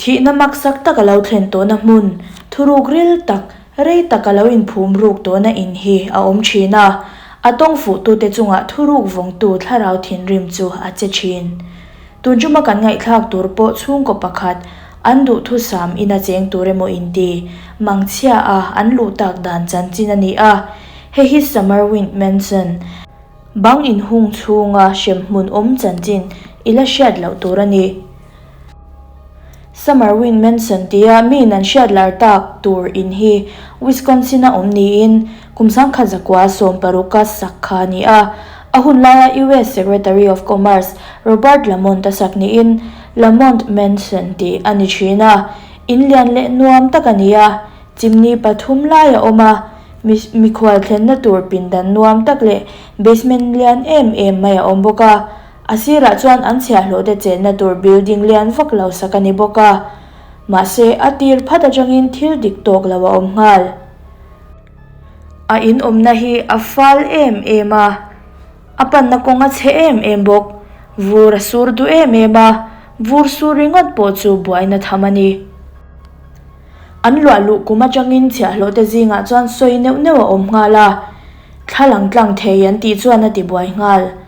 Thihna maksak tak a lo thlen tawhna hmun, thuruk ril tak, rei tak a lo inphum ruk tawhna in hi a awm thin a, a tawng fuhtute chungah thuruk vawngtu thlarau thinrim chu a che thin. Tun chuma kan ngaihthlak tur pawh chhungkaw pakhat an duhthusam ina cheng tur emaw inti mangchhia a an luh tak dan chanchin a ni a, hei hi Summer Wind Mansion, Bang inhung chhunga hremhmun awm chanchin i la hriat loh tur a ni. Summer Wind Mansion tia miin an hriat lar tak tur in hi Wisconsin-a awm niin kum sangkhat zakua 16 a sak kha a ni a. A hun laia US Secretary of Commerce Robert Lamont a sak niin Lamont Mansion tih a ni thin a. In lian leh nuam tak a ni a, chimney pathum lai a awm a, mikhual thlenna tur pindan nuam tak leh basement lian em em mai a awm bawk a. A sirah chuan an chhiahhlawhte chenna tur building lian vak lo sak a ni bawk a. Mahse, a tir phat atangin thil dik tawk lo a awm nghal. A in awmna hi a fal em em a, a panna kawng a chhe em em bawk. Vur a sur duh em em a, vur sur ringawt pawh chu buaina tham a ni. An luah luh kum atangin chhiahhlawhte zingah chuan sawi neuh neuh a awm nghal a, thla lang tlang thei an tih chuan a ti buai nghal.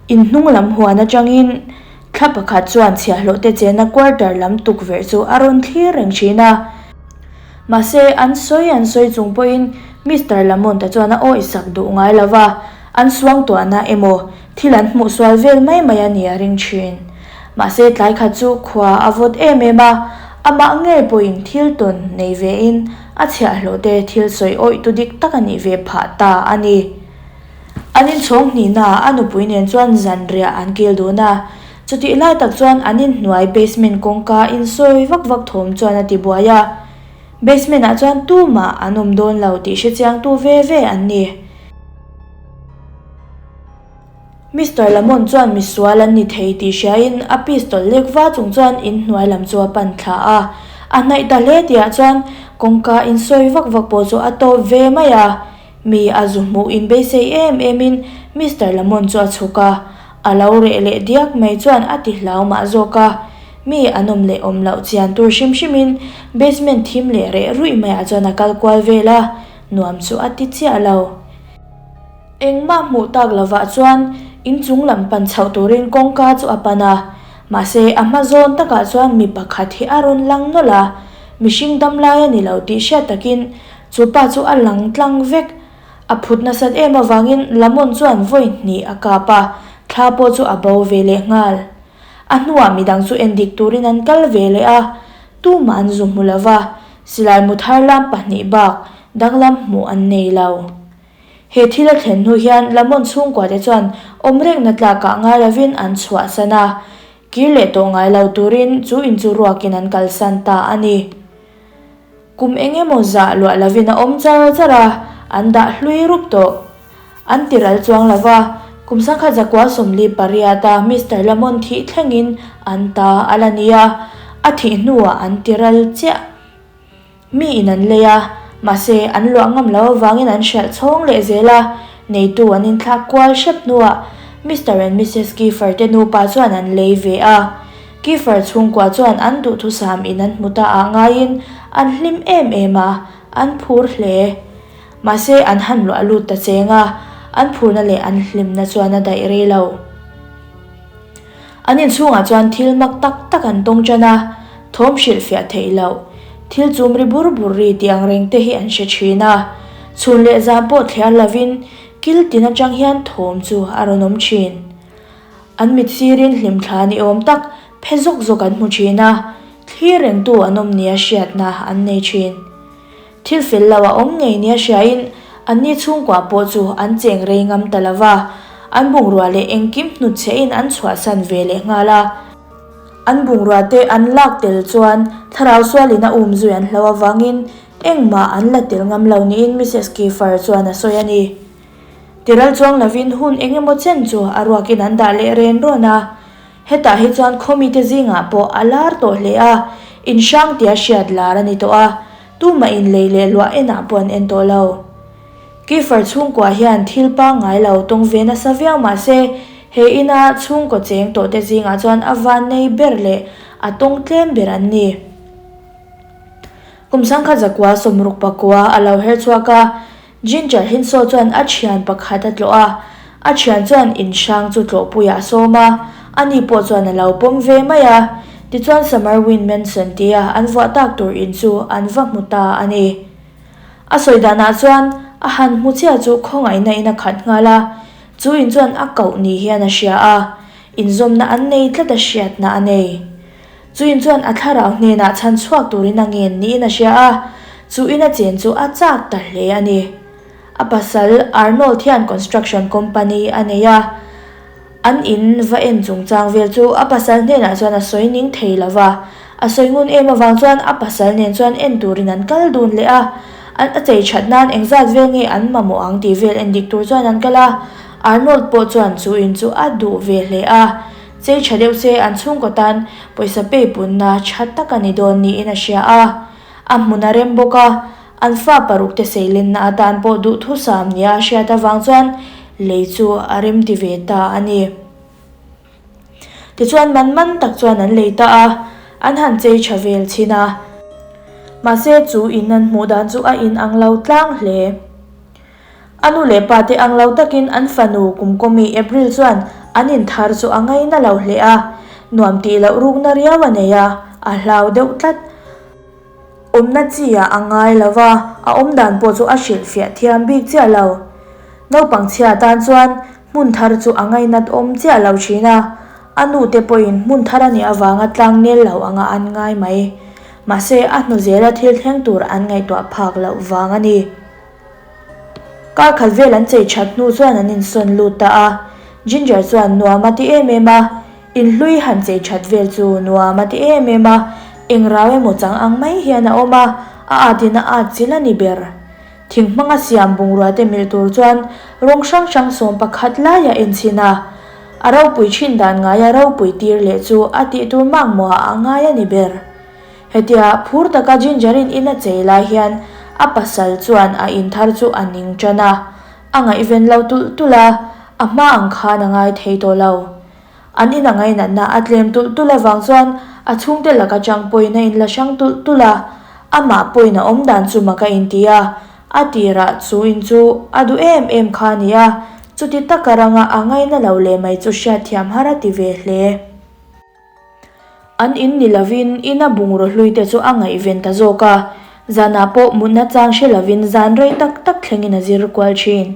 In hnung lam huan atangin thla pakhat chuan chhiahhlawhte chena quarter lam tukverh chu a rawn thlir reng thin a. Mahse, an sawi an sawi chung pawhin Mister Lamont-a chuan a awihsak duh ngai lo va, an suangtuahna emaw thil an hmuh sual vel mai mai a ni a ring thin. Mahse, tlai khat chu khua a vawt em em a, amah ngei pawhin thil tawn nei vein a chhiahhlawhte thil sawi awih tu dik tak a nih ve phah ta a ni. An inchhawng hnihnaah a nupui nen chuan zanriah an kil dun a, chutih lai tak chuan an inhnuai basement kawngka insawi vak vak thawm chuan a ti buai a, basement ah chuan tumah an awm dawn lo tih hrechiangtu ve ve an ni. Mister Lamont chuan misual an ni thei tih hriain a pistol lek va chung chuan inhnuai lam chu a pan thla a, a hnaih ta hle tihah chuan kawngka insawi vak vak pawh chu a tawp ve mai a. Mi a zu hmuh in beisei em em in Mister Lamont chu a chhuk a, a lo reh leh diak mai chuan a ti hlau mah zawk a. Mi an awm leh awm loh chian tur hrim hrim in basement thim leh reh ruih mai ah chuan a kal kual vel a, nuam chu a ti chiah lo. Engmah hmuh tak lovah chuan inchung lam pan chhoh turin kawngka chu a pan a, mahse a hma zawn takah chuan mi pakhat hi a rawn lang nawlh a, mihring damlai a ni lo tih hriat takin Chu pa chu a lang tlang vek. A phut nasat em avangin Lamon chuan vawi hnih a kap a, thla pawh chu a bo ve leh nghal. A hnuah midang chu endik turin an kal ve leh a, tumah an zu hmu lo va, silai mu thar lam pahnih bak danglam hmuh an nei lo. He thil a thlen hnu hian Lamon chhungkuate chuan awm rengna tlakah ngai lovin an chhuahsan a, kir leh tawh ngai lo turin chu in chu ruakin an kalsan ta a ni. Kum eng emaw zah luah lovin a awm char char a, an dah hlui rup tawh. An ti ral chuang lo va, kum sangkhat zakua 48 a Mister Lamont thih thlengin an ta a la ni a, a thih hnuah an ti ral chiah. Mi in an lei a, mahse an luah ngam lo avangin an hralh chhawng leh zel a, neitu an inthlak kual hrep hnuah Mister and Missus Kiefer te nupa chuan an lei ve a. Kiefer chhungkua chuan an duhthusam in an hmu ta ah ngaiin an hlim em em a, an phur hle. Mahse an han luah lut ta cheng a, an phurna leh an hlimna chuan a daih rei lo. An inchhungah chuan thil mak tak tak an tawng tan a, thawm hrilhfiah theih loh, thil chum ri bur bur ri tih ang reng te hi an hre thin a. Chhun leh zan pawh thliar lovin kil tin atang hian thawm chu a rawn awm thin. An mit sirin hlimthla ni awm tak phe zawk zawk an hmu thin a, thlir rengtu an awm nia hriatna an nei thin. Thil fel lo a awm ngei nia hriain anni chhungkua pawh chu an cheng rei ngam ta lo va, an bungrua leh engkim hnutchhiahin an chhuahsan ve leh nghal a. An bungrua te an lak tel chuan thlarau sualin a umzui an hlo avangin engmah an la tel ngam lo niin Missus Kiefer chuan a sawi a ni. Tiral chuang lovin hun eng emaw chen chu a ruakin an dah leh ren rawn a. Hetah hi chuan khawmite zingah pawh a lar tawh hle a, in hrang tia hriat lar a ni tawh a, tumah in lei leh luah enah pawh an en tawh lo. Kiefer chhungkua hian thil pangngai lo tawng ve nasa viau mah se, he ina chhungkaw cheng tawhte zingah chuan a vannei ber leh a tawng tlem ber an ni. Kum 1969 a lo her chhuak a, Ginger Hinshaw chuan a thian pakhat a tlawh a, a thian chuan in hrang chu tlawhpuiah a sawm a, ani pawh chuan a lo pawm ve mai a. Tichuan Summer Wind Mansion tia an vuah tak tur in chu an va hmu ta a ni. A sawi danah chuan a han hmu chiah chu khawngaihna in a khat nghal a, chu in chuan a koh ni hian a hria a, inzawmna an nei tlat a hriatna a nei. Chu in chuan a thlarau hnenah chhan chhuak turin a ngen niin a hria a, chu ina chen chu a chak ta hle a ni. A pasal Arnold hian construction company a nei a, an in va en chungchang vel chu a pasal hnenah chuan a sawi ning thei lo va, a sawi ngun em avang chuan a pasal nen chuan en turin an kal dun leh a, an a chei that nan engzat vel nge an mamawh ang tih vel en dik tur chuan an kal a, Arnold pawh chuan chu in chu a duh ve hle a. Chei tha deuh se an chhungkaw tan pawisa pei punna tha tak a ni dawn niin a hria a. A hmun a rem bawk a, an fa parukte seilenna atan pawh duhthusam nia a hriat avang chuan lei chu a rem ti ve ta a ni. Tichuan man man tak chuan an lei ta a, an han chei tha vel chhin a. Mahse chu in an hmuh dan chu a inang lo tlang hle. A nu leh pa te ang lo takin an fanu kumkawmi April chuan an inthar chu a ngaina lo hle a, nuam tih loh rukna riau a nei a, a hlau deuh tlat. Awmna chi ah a ngai lo va, a awmdan pawh chu a hrilhfiah thiam bik chiah lo. Naupang chhia tan chuan hmun thar chu a ngainat awm chiah lo thin a, a nu te pawhin hmun thar a nih avanga tlang nel lo anga an ngai mai. Mahse a hnu zela thil thleng tur an ngaihtuah phak loh vang a ni. Kar khat vel an chei that hnu chuan an insawn lut ta a, Ginger chuan nuam a ti em em a, inhlui han chei that vel chu nuam a ti em em a, eng rau emaw chang ang mai hian a awm a, a at in a at chil a ni ber. Thing hmanga siam bungrua te milh tur chuan rawng hrang hrang 11 lai a en chhin a, a ropui thin dan ngaia ropui tir leh chu a tih tur makmawhah a ngai a ni ber. Hetia phur taka Ginger-in in a chei lai hian a pasal chuan a in thar chu a ning tan a, a ngaihven lo tulh tulh a, a hma ang khan a ngai thei tawh lo. An in a ngainatna a tlem tulh tulh avang chuan a chhungte laka chang pawhin a inla hrang tulh tulh a, amah pawhin a awm dan chu mak a inti a, a tirah chu in chu a duh em em kha a ni a, chuti taka ranga a ngaina lo leh mai chu hriatthiam har a ti ve hle. An in ni lovin ina bungraw hlui te chu a ngaihven ta zawk a, zanah pawh mutna chang hre lovin zan rei tak tak thlengin a zir kual thin.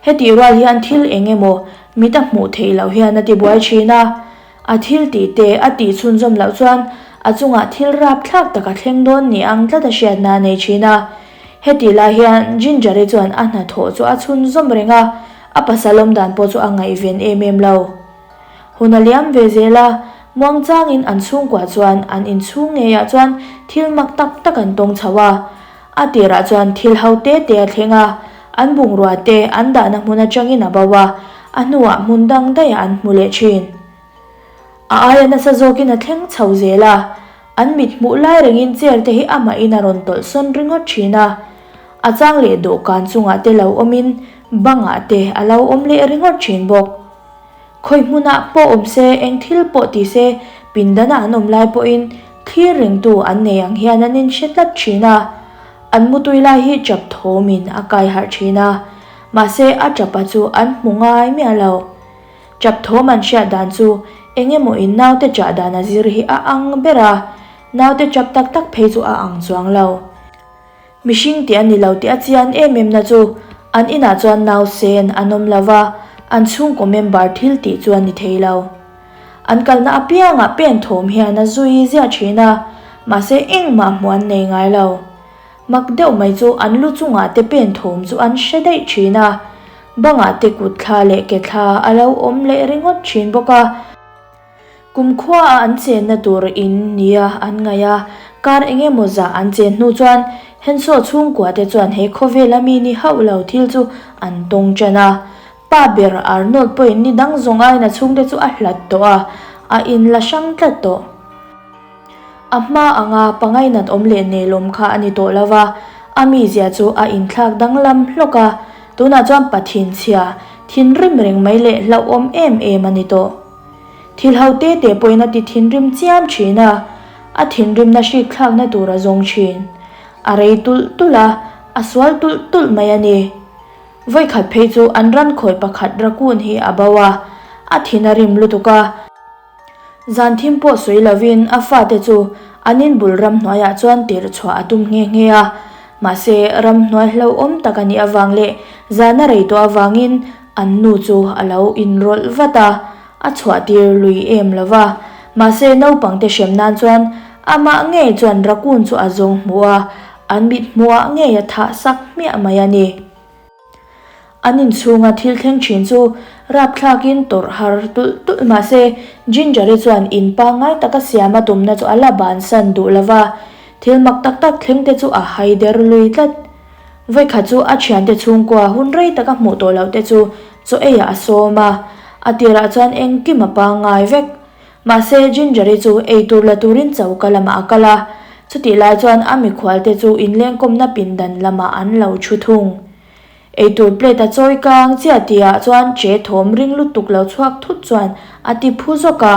Hetih rual hian thil eng emaw mit a hmuh theih loh hian a tibuai thin a, a thil tih te a tih chhunzawm loh chuan a chungah thil rapthlak tak a thleng dawn ni ang tlat a hriatna a nei thin a. Hetih lai hian Ginger-i chuan a hnathawh chu a chhunzawm reng a, a pasal awmdan pawh chu a ngaihven em em lo. Hun a liam ve zel a, muangchangin an chhungkua chuan an inchhung ngeiah chuan thil mak tak tak an tawng chho a. A tirah chuan thil ho te te a thleng a, an bungrua te an dahna hmun atangin a bo a, a hnuah hmun dang daihah an hmu leh thin. A aia nasa zawkin a thleng chho zel a, an mit hmuh lai rengin chair te hi amahin a rawn tawlh sawn ringawt thin a. A chang leh dawhkan chungah te lo awmin bangah te a lo awm leh ringawt thin bawk. Khawi hmunah pawh awm se, eng thil pawh ti se, pindana an awm lai pawhin thlir rengtu an nei ang hian an inhre tlat thin a. An mutui lai hi tap thawmin a kai harh thin a, mahse a tapa chu an hmu ngai miah lo. Tap thawm an hriat dan chu eng emaw in naute chah dan a zir hi a ang ber a, naute tap tak tak phei chu a ang chuang lo. Mihring tih a ni lo tih a chian em em na chu an inah chuan nausen an awm lo va, an chhungkaw member thil tih chu a ni thei lo. An kalna apiangah pen thawm hian a zui ziah thin a, mahse engmah hmuh an nei ngai lo. Mak deuh mai chu an lu chungah te pen thawm chu an hre daih thin a, bangah te kut thla leh ke thla a lo awm leh ringawt thin bawk a. Kumkhua a an chenna tur in nia an ngaih a, kar eng emaw zah an chen hnu chuan Hensaw chhungkua te chuan he khawvela mi ni hauh lo thil chu an tawng ṭan a. Pa ber Arnold pawhin ni dang zawng aiin a chhungte chu a hlat tawh a, a inla hrang tlat tawh. A hma anga pangainat awm leh nelawm kha a ni tawh lo va, a mizia chu a inthlak danglam hlawk a, tunah chuan Pathinchhia, thinrim reng mai leh hlauhawm em em a ni tawh. Thil ho te te pawhin a ti thinrim chiam thin a, a thinrimna hrikthlakna tur a zawng thin. A rei tulh tulh a, a sual tulh tulh mai a ni. Vawikhat phei chu an ran khawi pakhat raccoon hi a bo a, a thin a rim lutuk a. Zan thim pawh sawi lovin a fate chu an inbul ramhnuaiah chuan tirh chhuah a tum nghe nghe a. Mahse, ramhnuai hlauhawm tak a nih avang leh zan a rei tawh avangin an nu chu a lo inrawlh vat a, a chhuah tir lui em lo va. Mahse, naupangte hrem nan chuan amah ngei chuan raccoon chu a zawng hmu a, an mit hmuhah ngei a thah sak hmiah mai a ni. An inchhunga thil thleng thin chu rapthlakin tawrh har tulh tulh mah se, Ginger-i chuan in pangngai taka siam a tumna chu a la bansan duh lo va, thil mak tak tak thleng te chu a hai der lui tlat. Vawikhat chu a thiante chhungkua hun rei taka hmuh tawh loh te chu chaw eiah a sawm a, a tirah chuan engkim a pangngai vek. Mahse, Ginger-i chu eitur la turin choka lamah a kal a, chutih lai chuan a mikhualte chu inlengkawmna pindan lamah an lo thu thung. Eitur plate a chawi kang chiah tihah chuan che thawm ring lutuk lo chhuak thut chuan a ti phu zawk a.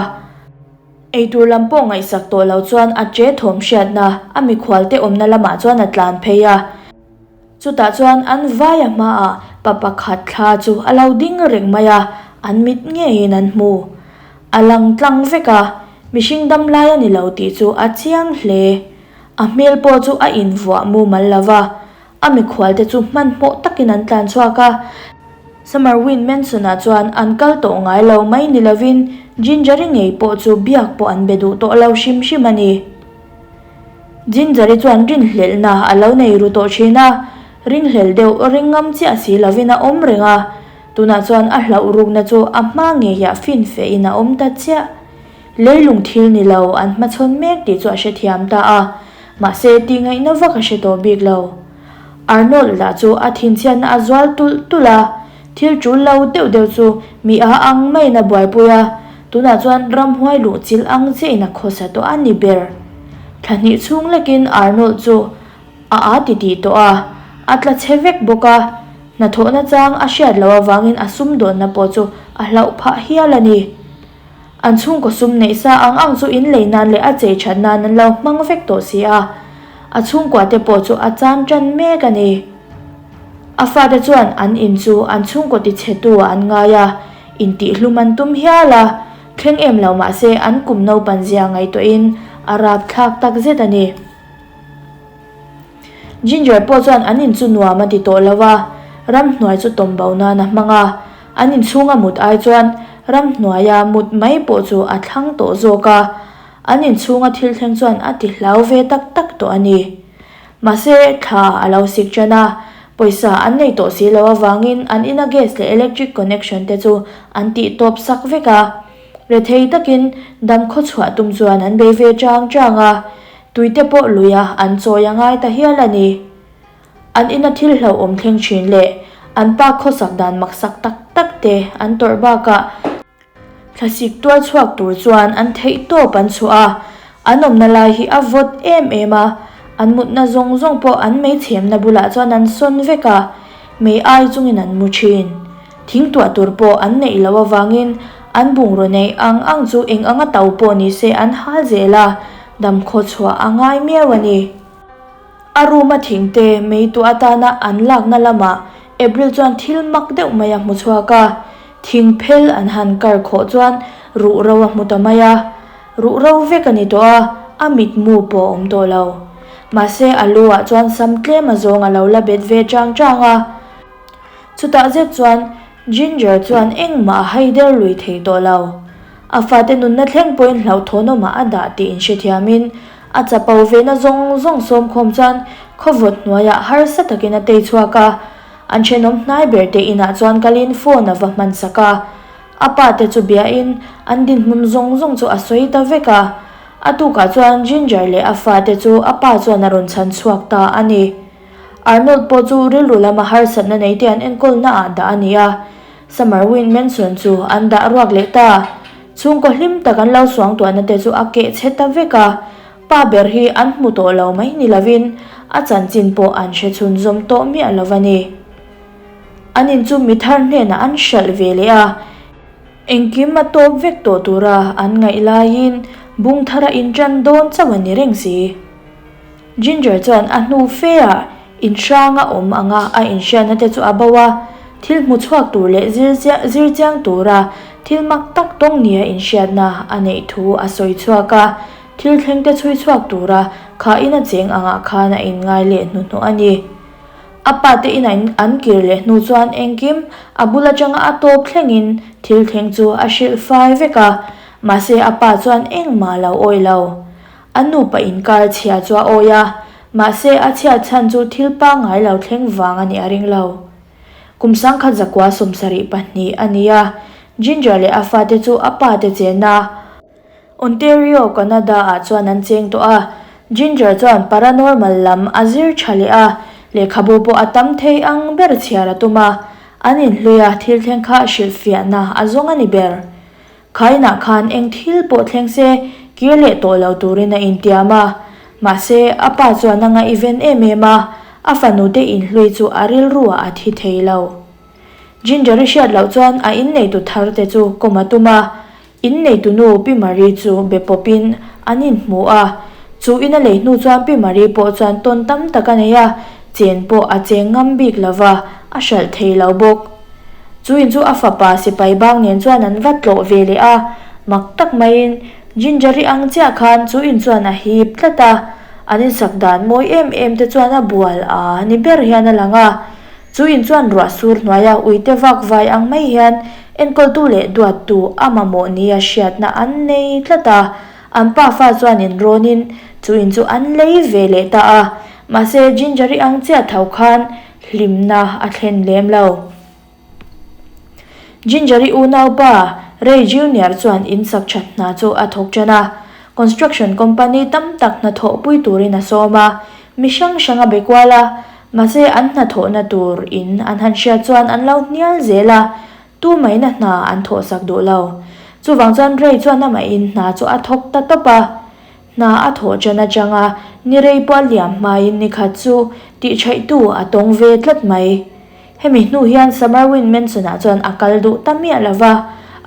Eitur lam pawh ngaihsak tawh lo chuan a che thawm hriatna a mikhualte awmna lamah chuan a tlan phei a. Chutah chuan an vaia hmaah pa pakhat thla chu a lo ding reng mai a, an mit ngeiin an hmu. A lang tlang vek a, mihring dam lai a ni lo tih chu a chiang hle. A hmel pawh chu a invuah mumal lo va, a mikhualte chu hmanhmawh takin an tlan chhuak a. Summer Wind Mansion-ah chuan an kal tawh ngai lo mai ni lovin Ginger-i ngei pawh chu biak pawh an be duh tawh lo hrim hrim a ni. Ginger-i chuan rinhlelhna a lo nei ru tawh thin a, ringhlel deuh ring ngam chiah si lovin a awm reng a, tunah chuan a hlauh rukna chu a hma ngeiah finfehin a awm ta chiah. Leilung thil ni lo an hmachhawn mek tih chu a hrethiam ta a, mahse tihngaihna vak a hre tawh bik lo. Arnold lah chu a thinchhiatna a zual tulh tulh a, thil tul lo deuh deuh chu mi a ang maiin a buaipui a, tunah chuan ramhuai luh chilh ang chiahin a khawsa tawh a ni ber. Thla hnih chhung lekin Arnold chu a aa ti tih tawh a, a tla chhe vek bawk a, hnathawhna chang a hriat loh avangin a sumdawnna pawh chu a hlauh phah hial a ni. An chhungkaw sum neih sa ang ang chu in lei nan leh a chei that nan an lo hmang vek tawh si a, a chhungkua te pawh chu a chan tan mek a ni. A fate chuan an in chu an chhungkaw ti chhe tu ah an ngai a, intihhlum an tum hial a, thleng em lo mah se an kum naupan zia ngaihtuahin a rapthlak tak zet a ni. Ginger pawh chuan an in chu nuam a ti tawh lo a, ramhnuai chu tawm bo nan a hmang a, an inchhunga mut ai chuan ramhnuaia mut mai pawh chu a thlang tawh zawk a, an inchhunga thil thleng chuan a ti hlau ve tak tak tawh a ni. Mahse, thla a lo sik ṭan a, pawisa an nei tawh si lo avangin an ina gas leh electric connection te chu an tih tawp sak vek a, rethei takin dam khawchhuah tum chuan an bei ve chang chang a, Tuite pawh luia an chawi a ngai ta hial a ni. An ina thil hlauhawm thleng thin leh an pa khawsak dan maksak tak tak te an tawrh bakah thlasik tual chhuak tur chuan an theih tawp an chhuah a, an awmna lai hi a vawt em em a, an mutna zawng zawng pawh an meichhemna bulah chuan an sawn vek a, mei ai chungin an mu thin. Thing tuah tur pawh an neih loh avangin an bungraw neih ang ang chu eng anga to pawh ni se an hal zel a, dam khaw chhuah a ngai miau a ni. A room a thing te mei tuah atana an lakna lamah April chuan thil mak deuh mai a hmu chhuak a, thing phel an han kar khawh chuan ruh ro a hmu ta mai a, ruh ro vek a ni tawh a, a mitmu pawh a awm tawh lo. Mahse a lu ah chuan sam tlem a zawng a lo la bet ve chang chang a. Chutah zet chuan Ginger chuan engmah a hai der lui thei tawh lo. A fate nunna thleng pawhin hlauhthawnawmah a dah tih inhrethiamin a chapo vehna zawng zawng sawmkhawm chuan khawvawt hnuaiah harsa takin a tei chhuak a. An thenawm hnai ber te inah chuan kalin phone a va hman sak a. A pa te chu biahin an dinhmun zawng zawng chu a sawi ta vek a. A tukah chuan Ginger leh a fate chu a pa chuan a rawn chhan chhuak ta a ni. Arnold pawh chu rilru lama harsatna nei te an enkawlna ah dah a ni a, Summer Wind Mansion chu an dah ruak leh ta. Chhungkaw hlim tak an lo suangtuahna te chu a keh chhe ta vek a, pa ber hi an hmu tawh lo mai ni lovin a chanchin pawh an hre chhunzawm tawh miah lo a ni. An in chu mi thar hnenah an hralh ve leh a, engkim a tawp vek tawh tura an ngaih laiin bung thara inṭan dawn chauh a ni reng si. Ginger chuan a hnu fe ah in hranga awm anga a inhriatna te chu a bo a, thil hmu chhuak tur leh zir chiang tura thil mak tak tawng nia inhriatna a neih thu a sawi chhuak a, thil thleng te chhui chhuak tura kha ina cheng angah khan a inngai leh hnuhnawh a ni. A pa te ina an kir leh hnu chuan engkim a bul atanga a tawp thlengin thil thleng chu a hrilh fai vek a, mahse a pa chuan engmah lo awih lo. A nupa inkar chhia chu a awi a, mahse a chhiat chhan chu thil pangngai lo thleng vang a nih a ring lo. Kum sangkhat zakua 72 a ni a, Ginger leh a fate chu a pa te chenna Ontario, Canada ah chuan an cheng tawh a. Ginger chuan paranormal lam a zir tha leh a, lehkhabu pawh a tam thei ang ber chhiar a tum a, an inhlui a thil thleng kha hrilhfiahna a zawng a ni ber. Khainah khan eng thil pawh thleng se kir leh tawh lo turin a intiam a, mahse a pa chuan a ngaihven em em a, a fanute inhlui chu a rilruah a thi thei lo. Ginger-i hriat loh chuan a inneitu thar te chu kawm a tum a, inneitunu Pi Marie chu be pawpin an inhmu a, chu in a lei hnu chuan Pi Marie pawh chuan tawn tam tak a nei a, chen pawh a cheng ngam bik lo va, a hralh thei lo bawk. Chu in chu a fapa sipai bang nen chuan an va tlawh ve leh a, mak tak maiin Ginger-i ang chiah khan chu in chuan a hip tlat a, an insak dan mawi em em te chuan a bual a ni ber hian a lang a. Chu in chuan ruah sur hnuaia uite vak vai ang mai hian enkawltu leh duattu a mamawh nia hriatna an nei tlat a, an pafa chuan inrawnin chu in chu an lei ve leh ta a, mahse Ginger-i ang chiah tho khan hlimna a thlen lem lo. Ginger-i unaupa Ray Junior chuan in sak that hna chu a thawk tan a, construction company tam tak hnathawhpui turin a sawm a, mi hrang hrang a be kual a, mahse an hnathawhna tur in an han hriat chuan an lo hnial zel a, tu maina hna an thawhsak duh lo. Chuvang chuan Ray chuan amahin hna chu a thawk ta tawp a. Hna a thawh ṭan aṭanga ni rei pawh a liam hmain ni khat chu tihchhaihtu a tawng ve tlat mai. Hemi hnu hian Summer Wind Mansion-ah chuan a kal duh ta miah lo va,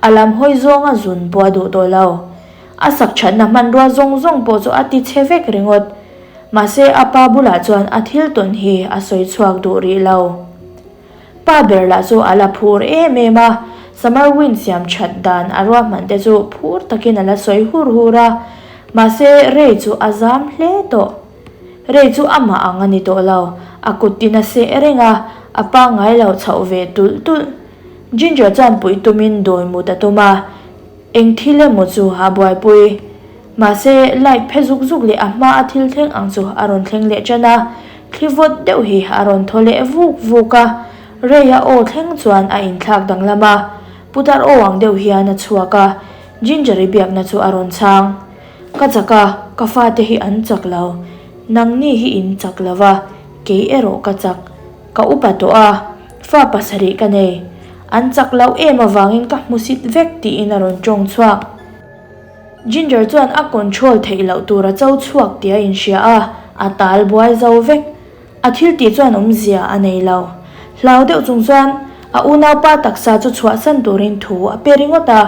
a lam hawi zawnga zun pawh a duh tawh lo. A sak ṭhatna hmanrua zawng zawng pawh chu a ti chhe vek ringawt. Mahse a pa bulah chuan a thil tawn hi a sawi chhuak duh rih lo. Pa ber lah chu a la phur em em a, Summer Wind siam that dan a ruahman te chu phur takin a la sawi hur hur a, mahse Ray chu a zam hle tawh. Ray chu amah ang a ni tawh lo, a kut tin a seh reng a, a pangngai lo chhoh ve tulh tulh. Ginger chuan puih tumin dawi mut a tum a, Eng thil emaw chu a buaipui. Mahse, light phe zuk zuk leh a hma a thil thleng ang chu a rawn thleng leh tan a, thli vawt deuh hi a rawn thaw leh vuk vuk a, Ray-a aw thleng chuan a inthlak danglam a, putar aw ang deuh hian a chhuak a, Ginger-i biakna chu a rawn chhang. Ka chak a, ka fate hi an chak lo. Nangni hi in chak lo va, kei erawh ka chak. Ka upa tawh a, fa pasarih ka nei. An chak loh em avangin ka hmusit vek tiin a rawn tawng chhuak. Ginger chuan a control theih loh tur a cho chhuak tih a inhria a, a tal buai zo vek. A thil tih chuan awmzia a nei lo. Hlau deuh chung chuan a unaupa taksa chu chhuahsan turin thu a pe ringawt a.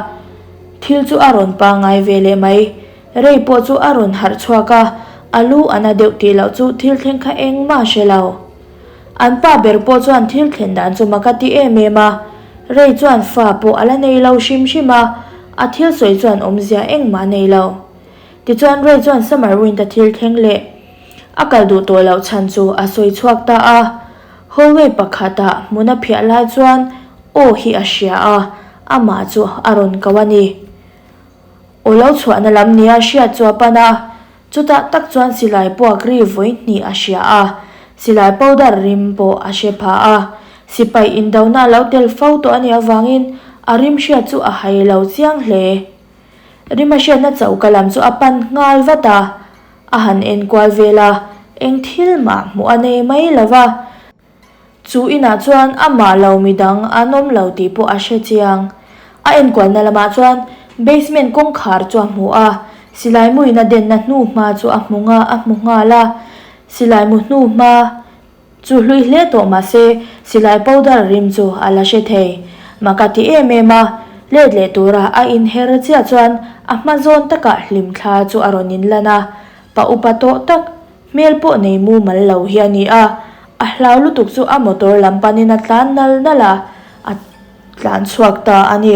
Thil chu a rawn pangngai ve leh mai. Rei pawh chu a rawn harh chhuak a, a lu a na deuh tih loh chu thil thleng kha engmah a hre lo. An pa ber pawh chuan thil thlen dan chu mak a ti em em a, Rei chuan fa pawh a la nei lo hrim hrim a, a thil sawi chuan awmzia engmah a nei lo. Tichuan Rei chuan Summer Wind-a thil thleng leh a kal duh tawh loh chhan chu a sawi chhuak ta a. Hallway pakhatah hmun a phiah lai chuan aw hi a hria a, amah chu a rawn ko a ni. Aw lo chhuahna lam nia hriat chu a pan a, Chutah tak chuan silai puak ri vawi hnih a hria a, silai powder rim pawh a hre pha a. Sipai indona a lo tel fo tawh a nih avangin a rim hriat chu a hai lo chiang hle. Rim a hriatna choka lam chu a pan nghal vat a, a han enkual vel a, eng thil mah hmuh a nei mai lo va. Chu inah chuan amah lo midang an awm lo tih pawh a hre chiang. A enkualna lamah chuan basement kawngkhar chu a hmu a, silai muin a denna hnu hma chu a hmu nga a hmu nghal a. Silai mu hnu hma chu hlui hle tawh mah se silai powder rim chu a la hre thei. Mak a ti em em a, let leh tura a inher chiah chuan a hma zawn takah hlimthla chu a rawn inlan a, pa upa tawh tak. Hmel pawh nei mumal lo hi a ni a, a hlau lutuk chu a motor lam panin a tlan nal nal a, a tlan chhuak ta a ni.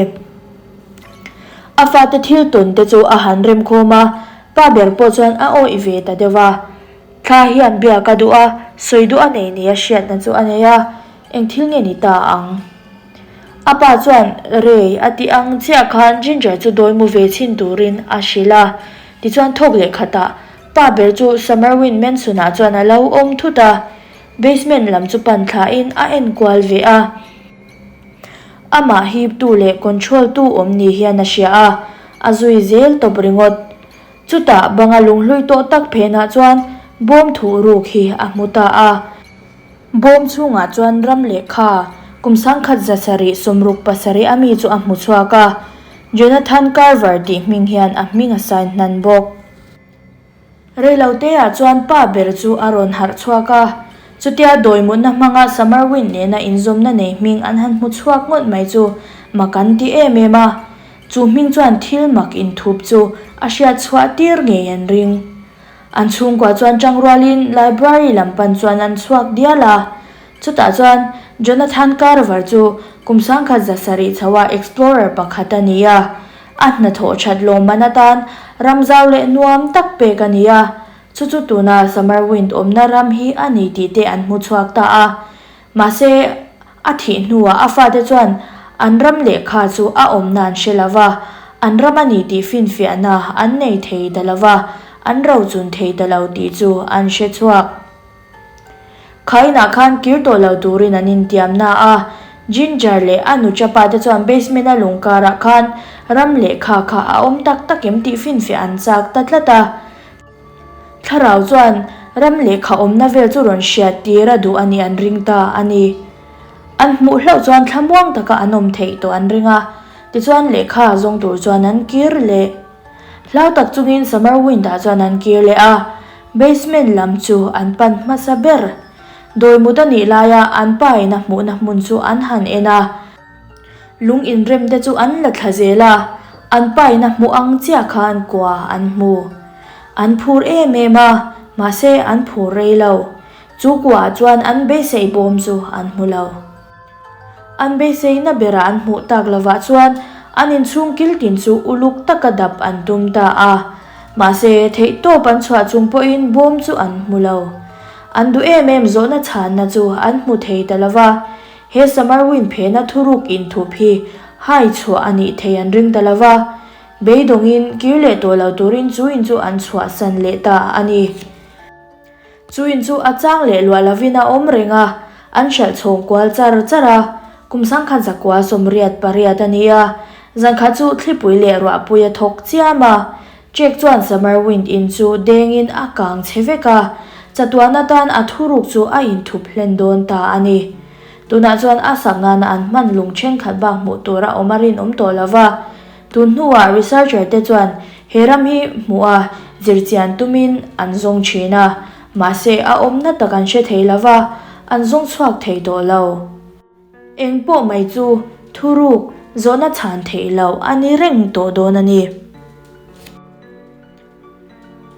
A fate thil tawn te chu a han remkhawm a, pa ber pawh chuan a awih ve ta deuh a. Thla hian biak a duh a, sawi duh a nei nia hriatna chu a nei a, eng thil nge ni ta ang? A pa chuan Ray a tih ang chiah khan Ginger chu dawi mu ve chhin turin a hrilh a, tichuan thawk leh khatah pa ber chu Summerwind Mansion-ah chuan a lo awm thut a, basement lam chu pan thlain a en kual ve a. Amah hiptu leh control tu awm ni hian a hria a, a zui zel tawp ringawt. Chutah banga lunghlui tawh tak phenah chuan bawm thuh ruk hi a hmu ta a. Bawm chhungah chuan ram lehkha kum 1767 a mi chu a hmu chhuak a, Jonathan Carver tih hming hian a hming a sign hnan bawk. Reiloteah chuan pa ber chu a rawn harh chhuak a, chutia dawimutna hmanga Summerwind nena inzawmna nei hming an han hmu chhuak ngawt mai chu mak an ti em em a, chu hming chuan thil mak inthup chu a hriat chhuah tir ngei an ring. An chhungkua chuan tangrualin library lam pan chuan an chhuak dial a. Chutah chuan Jonathan Carver chu kum 1700 chhoa explorer pakhat a ni a. A hnathawh that lawmman atan ram zau leh nuam tak pek a ni a. Chu chu tuna Summerwind awmna ram hi a ni tih te an hmu chhuak ta a. Mahse, a thih hnuah a fate chuan an ram lehkha chu a awmna an hre lo va, an ram a ni tih finfiahna an nei thei ta lo va, an rochun thei ta lo tih chu an hre chhuak. Khainah khan kir tawh lo turin an intiamna a, Ginger leh a nuchapa te chuan basement-a lung karah khan ram lehkha kha a awm tak tak em tih finfiah an chak ta tlat a. Thlarau chuan ram lehkha awmna vel chu rawn hriat tir a duh a nih an ring ta a ni. An hmuh hlauh chuan thlamuang taka an awm theih tawh an ring a, tichuan lehkha zawng tur chuan an kir leh. Hlau tak chungin Summerwind-ah chuan an kir leh a, basement lam chu an pan hmasa ber. Dawi mut a nih laia an pa in a hmuhna hmun chu an han en a. Lung inrem te chu an la thla zel a, an pa in a hmuh ang chiah khan kua an hmu. An phur em em a, mahse an phur rei lo. Chu kuaah chuan an beisei bawm chu an hmu lo. An beiseina bera an hmuh tak lovah chuan an inchhung kil tin chu uluk taka dap an tum ta a. Mahse theihtawp an chhuah chung pawhin bawm chu an hmu lo. An duh em em zawhna chhanna chu an hmu thei ta lova. He Summerwind phena thuruk inthup hi hai chhuah a nih thei an ring ta lo va, beidawngin kir leh tawh lo turin chu in chu an chhuahsan leh ta a ni. Chu in chu a chang leh luah lovin a awm reng a, an hralh chhawng kual char char a, kum 1988 a ni a, zankhat chu thlipui leh ruahpui a thawk chiam a, Jack chuan Summerwind in chu dengin a kang che vek a, chatuan atan a thuruk chu a inthup hlen dawn ta a ni. Tunah chuan a sak nana an hman lung thenkhat bak hmuh tur a awm a rinawm tawh lo va. Tun hnuah researcher te chuan he ram hi hmuh a zirchian tumin an zawng thin a, mahse a awmna tak an hre thei lo va, an zawng chhuak thei tawh lo. Eng pawh mai chu thuruk zawhna chhan theih loh a ni reng tawh dawn a ni.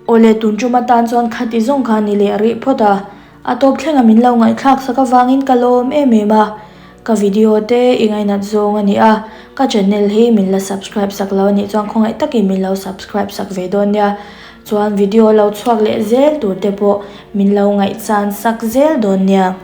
Awle tun tum atan chuan khati zawng kha ni leh rih phawt a, a tawp thlenga min lo ngaihthlak sak avangin ka lawm em em a. Ka video te i ngainat zawng a ni a, ka channel hi min la subscribe sak lo a nih chuan khawngaih takin min lo subscribe sak ve dawn nia. Chuan video lo chhuak leh zel tur te pawh min lo ngaihchan sak zel dawn nia.